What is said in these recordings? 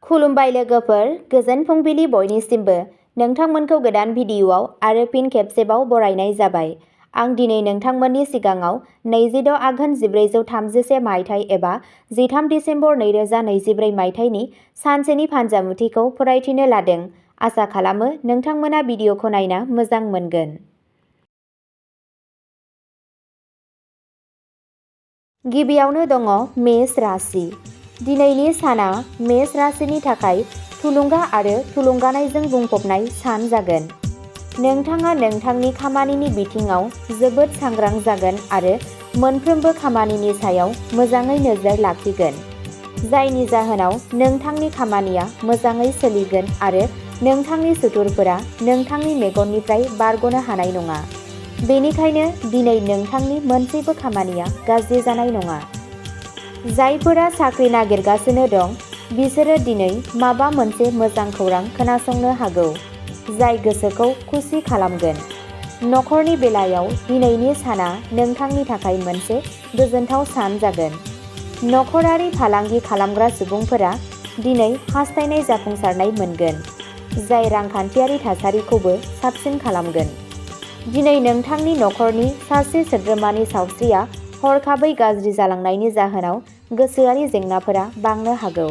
खुलुमबाय लोगोफोर, गोजोन फुंबिलि बयनिसिमबो। नोंथांमोनखौ गोदान भिडिअ'आव आरो फिन खेबसेबाव बरायनाय जाबाय। आं दिनै नोंथांमोननि सिगाङाव 26 आघोन 1431 मायथाइ एबा 13 दिसेम्बर 2024 मायथाइनि सानसेनि फान्जामुथिखौ फरायथिनो लादों। आसा खालामो नोंथांमोना भिडिअ'खौ नायना मोजां मोनगोन। गिबियावनो दङ मेष राशि। दिनैनि साना मेष राशिनि थाखाय थुलुंगा आरो थुलुंगानायजों बुंफबनाय सान जागोन। नोंथाङा नोंथांनि खामानिनि बिथिङाव जोबोद सांग्रां जागोन आरो मोनफ्रोमबो खामानिनि सायाव मोजाङै नोजोर लाखिगोन, जायनि जाहोनाव नोंथांनि खामानिया मोजाङै सोलिगोन आरो नोंथांनि सुथुरफोरा नोंथांनि मेगननिफ्राय बारग'नो हानाय नङा। बेनिखायनो दिनै नोंथांनि मोनसेबो खामानिया गाज्रि जानाय नङा। जायफोरा साख्रि नागिरगासिनो दं, बिसोरो दिनै माबा मोनसे मोजां खौरां खोनासंनो हागौ, जाय गोसोखौ खुसि खालामगोन। नखरनि बेलायाव दिनैनि साना नोंथांनि थाखाय मोनसे गोजोनथाव सान जागोन। नखरारि फालांगि खालामग्रा सुबुंफोरा दिनै हास्थायनाय जाफुंसारनाय मोनगोन, जाय रांखान्थियारि थासारिखौबो साबसिन खालामगोन। दिनै नोंथांनि नखरनि सासे सोद्रोमानि सावस्रिया हरखाबै गाज्रि जालांनायनि जाहोनाव गोसोआरि जेंनाफोरा बांनो हागौ।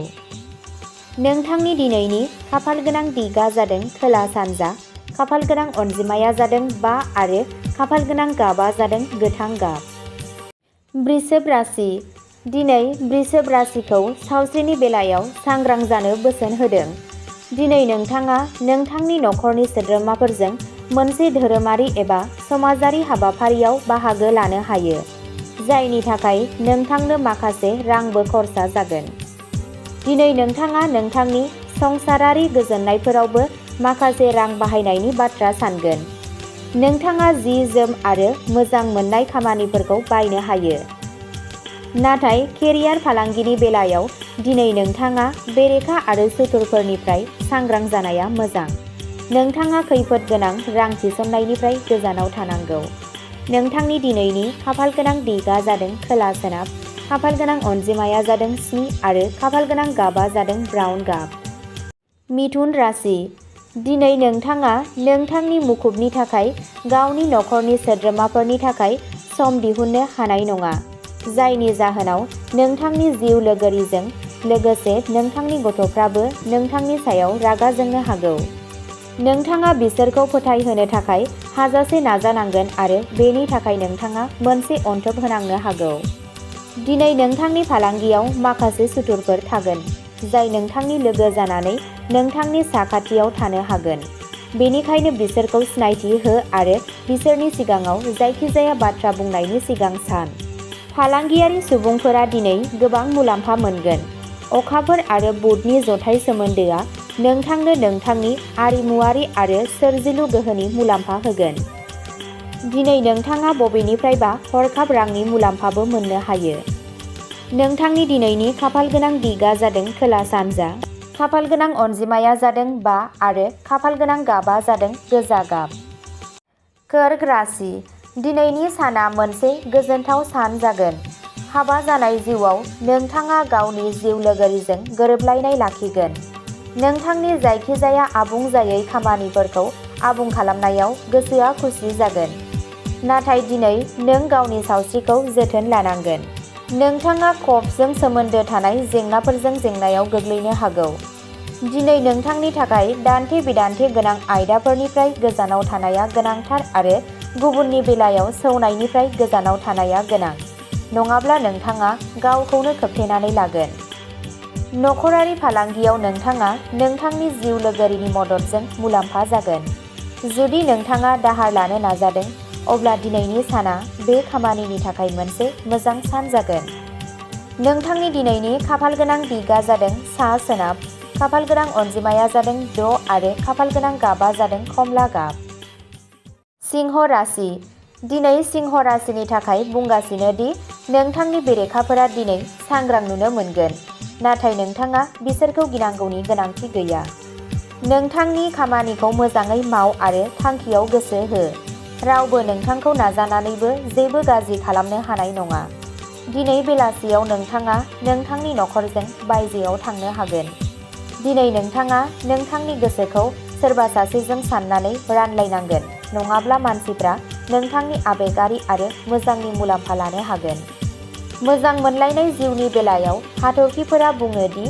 नोंथांनि दिनैनि खाफालगोनां दिगा जादों खोला-सानजा, खाफालगोनां अनजिमाया जादों 5 आरो खाफालगोनां गाबआ जादों गोथां गाब। वृषभ राशि। दिनै वृषभ राशिखौ सावस्रिनि बेलायाव सांग्रां जानो बोसोन होदों। दिनै नोंथाङा नोंथांनि नखरनि सोद्रोमाफोरजों मोनसे धोरोमारि एबा समाजारि हाबाफारियाव बाहागो लानो हायो, जायनि थाखाय नोंथांनो माखासे रांबो खरसा जागोन। दिनै नोंथाङा नोंथांनि संसारारि गोजोननायफोरावबो माखासे रां बाहायनायनि बाथ्रा सानगोन। नोंथाङा जि-जोम आरो मोजां मोननाय खामानिफोरखौ बायनो हायो। नाथाय केरियार फालांगिनि बेलायाव दिनै नोंथाङा बेरेखा आरो सुथुरफोरनिफ्राय सांग्रां जानाया मोजां। नोंथाङा खैफोद गोनां रां थिसननायनिफ्राय गोजानाव थानांगौ। नोंथांनि दिनैनि खाफालगोनां दिगा जादों खोला-सोनाब, खाफालगोनां अनजिमाया जादों 7 आरो खाफालगोनां गाबआ जादों ब्राउन गाब। मिथुन राशि। दिनै नोंथाङा नोंथांनि मुखुबनि थाखाय गावनि नखरनि सोद्रोमाफोरनि थाखाय सम दिहुननो हानाय नङा, जायनि जाहोनाव नोंथांनि जिउ लोगोरिजों लोगोसे नोंथांनि गथ'फ्राबो नोंथांनि सायाव रागा जोंनो हागौ। नोंथाङा बिसोरखौ फोथायहोनो थाखाय हाजासे नाजानांगोन आरो बेनि थाखाय नोंथाङा मोनसे अनथोब होनांनो हागौ। दिनै नोंथांनि फालांगियाव माखासे सुथुरफोर थागोन, जाय नोंथांनि लोगो जानानै नोंथांनि साखाथियाव थानो हागोन। बेनिखायनो बिसोरखौ सिनायथि हो आरो बिसोरनि सिगाङाव जायखिजाया बाथ्रा बुंनायनि सिगां सान। फालांगियारि सुबुंफोरा दिनै गोबां मुलाम्फा मोनगोन। अखाफोर आरो बुधनि जथाय सोमोन्दोआ नोंथांनो नोंथांनि आरिमुआरि आरो सोरजिलु गोहोनि मुलाम्फा होगोन। दिनै नोंथाङा बबेनिफ्रायबा हरखाब रांनि मुलाम्फाबो मोननो हायो। नोंथांनि दिनैनि खाफालगोनां दिगा जादों खोला-सानजा, खाफालगोनां अनजिमाया जादों 5 आरो खाफालगोनां गाबआ जादों गोजा गाब। कर्क राशि। दिनैनि साना मोनसे गोजोनथाव सान जागोन। हाबा जानाय जिउआव नोंथाङा गावनि जिउ लोगोरिजों गोरोबलायनाय लाखिगोन। नोंथांनि जायखिजाया आबुं जायै खामानिफोरखौ आबुं खालामनायाव गोसोआ खुसि जागोन। नाथाय दिनै नों गावनि सावस्रिखौ जोथोन लानांगोन। नोंथाङा कफजों सोमोन्दो थानाय जेंनाफोरजों जेंनायाव गोग्लैनो हागौ। दिनै नोंथांनि थाखाय दान्थे-बिदान्थे गोनां आयदाफोरनिफ्राय गोजानाव थानाया गोनांथार आरो गुबुननि बेलायाव सौनायनिफ्राय गोजानाव थानाया गोनां, नङाब्ला नोंथाङा गावखौनो खोबथेनानै लागोन। नखरारि फालांगियाव नोंथाङा नोंथांनि जिउ लोगोरिनि मददजों मुलाम्फा जागोन। जुदि नोंथाङा दाहार लानो नाजादों, अब्ला दिनैनि साना बे खामानिनि थाखाय मोनसे मोजां सान जागोन। नोंथांनि दिनैनि खाफालगोनां दिगा जादों सा-सोनाब, खाफालगोनां अनजिमाया जादों 6 आरो खाफालगोनां गाबआ जादों खमला गाब। सिंह राशि। दिनै सिंह राशिनि थाखाय बुंगासिनो दि नोंथांनि बेरेखाफोरा दिनै सांग्रां नुनो मोनगोन, नाथाय नोंथाङा बिसोरखौ गिनांगौनि गोनांथि गैया। नोंथांनि खामानिखौ मोजाङै माव आरो थांखियाव गोसो हो। रावबो नोंथांखौ नाजानानैबो जेबो गाज्रि खालामनो हानाय नङा। दिनै बेलासियाव नोंथाङा नोंथांनि नखरजों बायजोआव थांनो हागोन। दिनै नोंथाङा नोंथांनि गोसोखौ सोरबा सासेजों साननानै रानलायनांगोन, नङाब्ला मानसिफ्रा नोंथांनि आबेगारि आरो मोजांनि मुलाम्फा लानो हागोन। मोजां मोनलायनाय जिउनि बेलायाव हाथरखिफोरा बुङो दि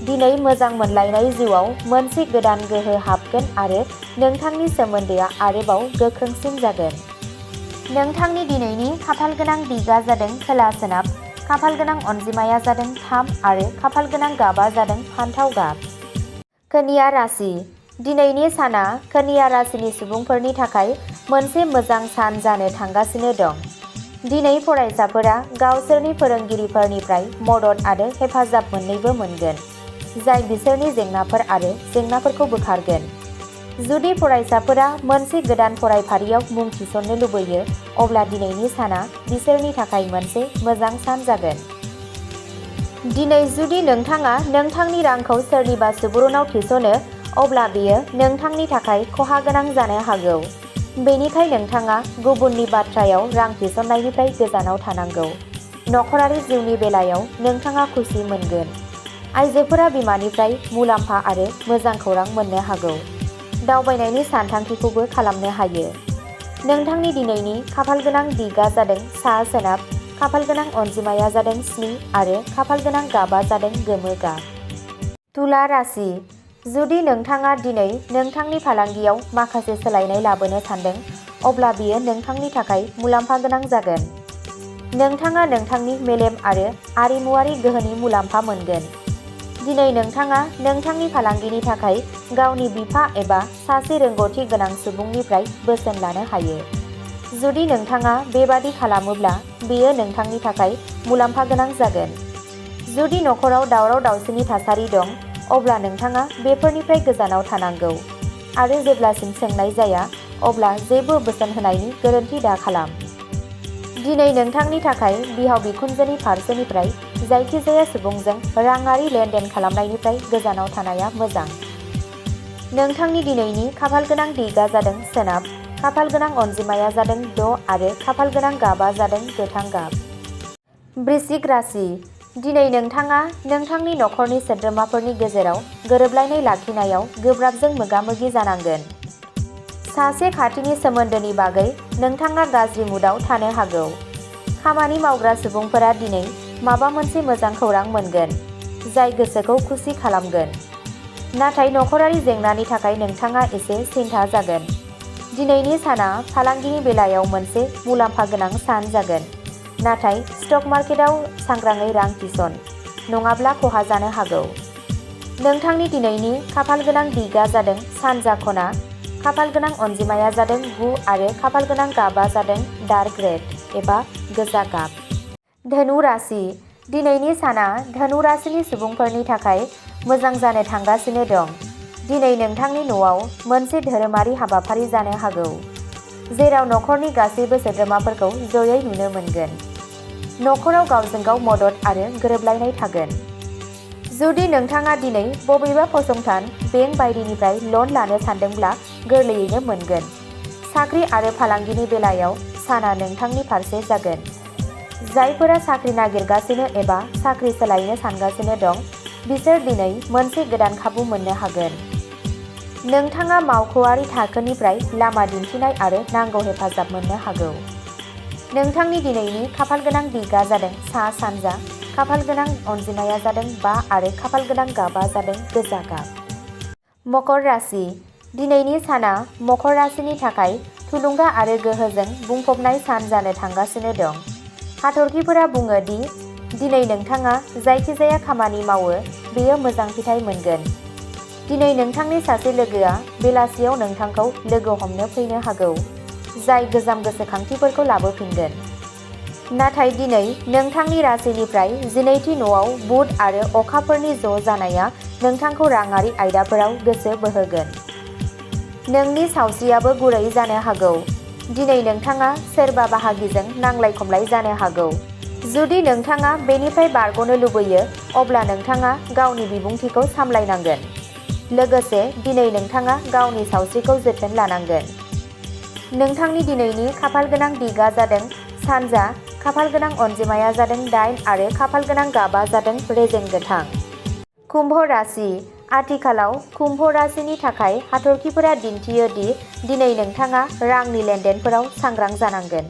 दिनै मोजां मोनलायनाय जिउआव मोनसे गोदान गोहो हाबगोन आरो नोंथांनि सोमोन्दोआ आरोबाव गोख्रोंसिन जागोन। नोंथांनि दिनैनि खाफालगोनां दिगा जादों खोला-सोनाब, खाफालगोनां अनजिमाया जादों 3 आरो खाफालगोनां गाबा जादों फान्थाव गाब। कन्या राशि। दिनैनि साना कन्या राशिनि सुबुंफोरनि थाखाय मोनसे मोजां सान जानो थांगासिनो दं। दिनै फरायसाफोरा गावसोरनि फोरोंगिरिफोरनिफ्राय मदद आरो हेफाजाब मोन्नैबो मोनगोन, जाय बिसोरनि जेंनाफोर आरो जेंनाफोरखौ बोखारगोन। जुदि फरायसाफोरा मोनसे गोदान फरायफारियाव मुं थिसननो लुबैयो, अब्ला दिनैनि साना बिसोरनि थाखाय मोनसे मोजां सान जागोन। दिनै जुदि नोंथाङा नोंथांनि रांखौ सोरनिबा सुबुरुनाव थिसनो, अब्ला बेयो नोंथांनि थाखाय खहा गोनां जानो हागौ। बेनिखाय नोंथाङा गुबुननि बाथ्रायाव रां थिसननायनिफ्राय गोजानाव थानांगौ। नखरारि जिउनि बेलायाव नोंथाङा खुसि मोनगोन। आइजोफोरा बिमानिफ्राय मुलाम्फा आरो मोजां खौरां मोननो हागौ। दावबायनायनि सानथांखिखौबो खालामनो हायो। नोंथांनि दिनैनि खाफालगोनां दिगा जादों सा-सोनाब, खाफालगोनां अनजिमाया जादों 7 आरो खाफालगोनां गाबा जादों गोमो गाब। तुला राशि। जुदि नोंथाङा दिनै नोंथांनि फालांगियाव माखासे सोलायनाय लाबोनो सानदों, अब्ला बेयो नोंथांनि थाखाय मुलाम्फा गोनां जागोन। नोंथाङा नोंथांनि मेलेम आरो आरिमुआरि गोहोनि मुलाम्फा मोनगोन। दिनै नोंथाङा नोंथांनि फालांगिनि थाखाय गावनि बिफा एबा सासे रोंग'थि गोनां सुबुंनिफ्राय बोसोन लानो हायो। जुदि नोंथाङा बेबादि खालामोब्ला, बेयो नोंथांनि थाखाय मुलाम्फा गोनां जागोन। जुदि नखराव दावराव-दावसिनि थासारि दं, अब्ला नोंथाङा बेफोरनिफ्राय गोजानाव थानांगौ आरो जेब्लासिम सोंनाय जाया, अब्ला जेबो बोसोन होनायनि गोरोन्थि दाखालाम। दिनै नोंथांनि थाखाय बिहाव-बिखुनजोनि फारसेनिफ्राय जायखिजाया सुबुंजों राङारि लेनदेन खालामनायनिफ्राय गोजानाव थानाया मोजां। नोंथांनि दिनैनि खाफालगोनां दिगा जादों सोनाब, खाफालगोनां अनजिमाया जादों 6 आरो खाफालगोनां गाबा जादों गोथां गाब। वृश्चिक राशि। दिनै नोंथाङा नोंथांनि नखरनि सोद्रोमाफोरनि गेजेराव गोरोबलायनाय लाखिनायाव गोब्राबजों मोगा-मोगि जानांगोन। सासे खाथिनि सोमोन्दोनि बागै नोंथाङा गाज्रि मुडआव थानो हागौ। खामानि मावग्रा सुबुंफोरा दिनै माबा मोनसे मोजां खौरां मोनगोन, जाय गोसोखौ खुसि खालामगोन। नाथाय नखरारि जेंनानि थाखाय नोंथाङा एसे सिन्ता जागोन। दिनैनि साना फालांगिनि बेलायाव मोनसे मुलाम्फा गोनां सान जागोन, नाथाय स्टक मार्केटआव सांग्राङै रां थिसन, नङाब्ला खहा जानो हागौ। नोंथांनि दिनैनि खाफालगोनां दिगा जादों सानजा खना, खाफालगोनां अनजिमाया जादों 9 आरो खाफालगोनां गाबा जादों डार्क रेड एबा गोजा गाब। धनु राशि। दिनैनि साना धनु राशिनि सुबुंफोरनि थाखाय मोजां जानो थांगासिनो दं। दिनै नोंथांनि न'आव मोनसे धोरोमारि हाबाफारि जानो हागौ, जेराव नखरनि गासैबो सोद्रोमाफोरखौ जयै नुनो मोनगोन। नखराव गावजों गाव मदद आरो गोरोबलायनाय थागोन। जुदि नोंथाङा दिनै बबेबा फसंथान, बेंक बायदिनिफ्राय लन लानो सानदोंब्ला गोरलैयैनो मोनगोन। साख्रि आरो फालांगिनि बेलायाव साना नोंथांनि फारसे जागोन। जायफोरा साख्रि नागिरगासिनो एबा साख्रि सोलायनो सानगासिनो दं, बिसोर दिनै मोनसे गोदान खाबु मोननो हागोन। नोंथाङा मावख'आरि थाखोनिफ्राय लामा दिन्थिनाय आरो नांगौ हेफाजाब मोननो हागौ। नोंथांनि दिनैनि खाफालगोनां दिगा जादों सा-सानजा, खाफालगोनां अनजिमाया जादों 5 आरो खाफालगोनां गाबा जादों गोजा गाब। मकर राशि। दिनैनि साना मकर राशिनि थाखाय थुलुंगा आरो गोहोजों बुंफबनाय सान जानो थांगासिनो दं। हाथरखिफोरा बुङो दि दिनै नोंथाङा जायखिजाया खामानि मावो, बेयो मोजां फिथाइ मोनगोन। दिनै नोंथांनि सासे लोगोआ बेलासियाव नोंथांखौ लोगो हमनो फैनो हागौ, जाय गोजाम गोसोखांथिफोरखौ लाबोफिनगोन। नाथाय दिनै नोंथांनि राशिनिफ्राय 12थि न'आव बुध आरो अखाफोरनि ज' जानाया नोंथांखौ राङारि आयदाफोराव गोसो बोहोगोन। नोंनि सावस्रियाबो गुरै जानो हागौ। दिनै नोंथाङा सोरबा बाहागिजों नांलाय-खमलाय जानो हागौ। जुदि नोंथाङा बेनिफ्राय बारग'नो लुबैयो, अब्ला नोंथाङा गावनि बिबुंथिखौ सामलायनांगोन। लोगोसे दिनै नोंथाङा गावनि सावस्रिखौ जोथोन लानांगोन। नोंथांनि दिनैनि खाफालगोनां दिगा जादों सानजा, खाफालगोनां अनजिमाया जादों 8 आरो खाफालगोनां गाबा जादों रेजें गोथां। कुम्भ राशि। आथिखालाव कुम्भ राशिनि थाखाय हाथरखिफोरा दिन्थियो दि दिनै नोंथाङा रांनि लेनदेनफोराव सांग्रां जानांगोन।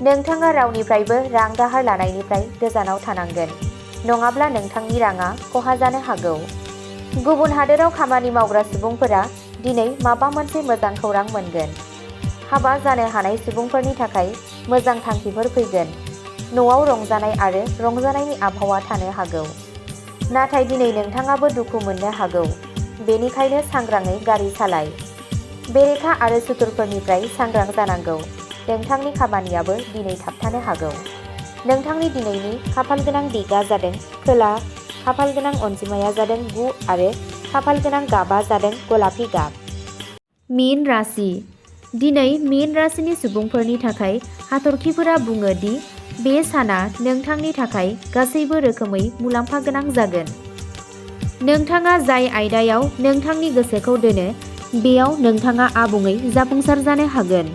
नोंथाङा रावनिफ्रायबो रां दाहार लानायनिफ्राय गोजानाव थानांगोन, नङाब्ला नोंथांनि राङा खहा जानो हागौ। गुबुन हादोराव खामानि मावग्रा सुबुंफोरा दिनै माबा मोनसे मोजां खौरां मोनगोन। हाबा जानो हानाय सुबुंफोरनि थाखाय मोजां थांखिफोर फैगोन। न'आव रंजानाय आरो रंजानायनि आबहावा थानो हागौ। नाथाय दिनै नोंथाङाबो दुखु मोननो हागौ, बेनिखायनो सांग्राङै गारि सालाय। बेरेखा आरो सुथुरफोरनिफ्राय सांग्रां जानांगौ। नोंथांनि खामानियाबो दिनै थाबथानो हागौ। नोंथांनि दिनैनि खाफालगोनां दिगा जादों खोला, खाफालगोनां अनजिमाया जादों 9 आरो खाफालगोनां गाबा जादों गलापि गाब। मीन राशि। दिनै मीन राशिनि सुबुंफोरनि थाखाय हाथरखिफोरा बुङो दि बे साना नोंथांनि थाखाय गासैबो रोखोमै मुलाम्फा गोनां जागोन। नोंथाङा जाय आयदायाव नोंथांनि गोसोखौ दोनो, बेयाव नोंथाङा आबुङै जाफुंसार जानो हागोन।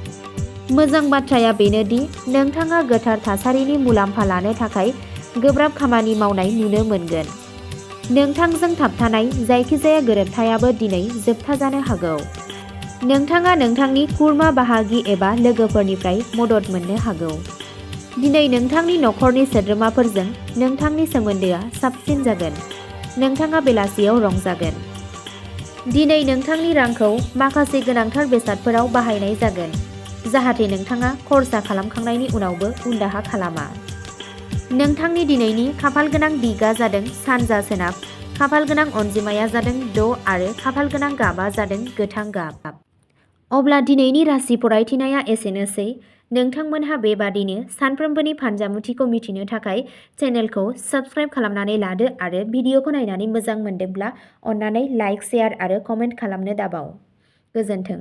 मोजां बाथ्राया बेनो दि नोंथाङा गोथार थासारिनि मुलाम्फा लानो थाखाय गोब्राब खामानि मावनाय नुनो मोनगोन। नोंथांजों थाबथानाय जायखिजाया गोरोबथायाबो दिनै जोबथा जानो हागौ। नोंथाङा नोंथांनि खुरमा बाहागि एबा लोगोफोरनिफ्राय मदद मोननो हागौ। दिनै नोंथांनि नखरनि सोद्रोमाफोरजों नोंथांनि सोमोन्दोआ साबसिन जागोन। नोंथाङा बेलासियाव रंजागोन। दिनै नोंथांनि रांखौ माखासे गोनांथार बेसादफोराव बाहायनाय जागोन, जाहाथे नोंथाङा खरसा खालामखांनायनि उनावबो उनदाहा खालामा। नोंथांनि दिनैनि खाफालगोनां दिगा जादों सानजा सोनाब, खाफालगोनां अनजिमाया जादों 6 आरो खाफालगोनां गाबा जादों गोथां गाब। अब्ला दिनैनि राशि फरायथिनाया एसेनोसै। नोंथांमोनहा बेबादिनो सानफ्रोमबोनि फानजामुथिखौ मिथिनो थाखाय चेनेलखौ साबस्क्राइब खालामनानै लादो आरो भिडिअखौ नायनानै मोजां मोनदोंब्ला अन्नानै लाइक, शेयार आरो कमेन्ट खालामनो दाबाव। गोजोन्थों।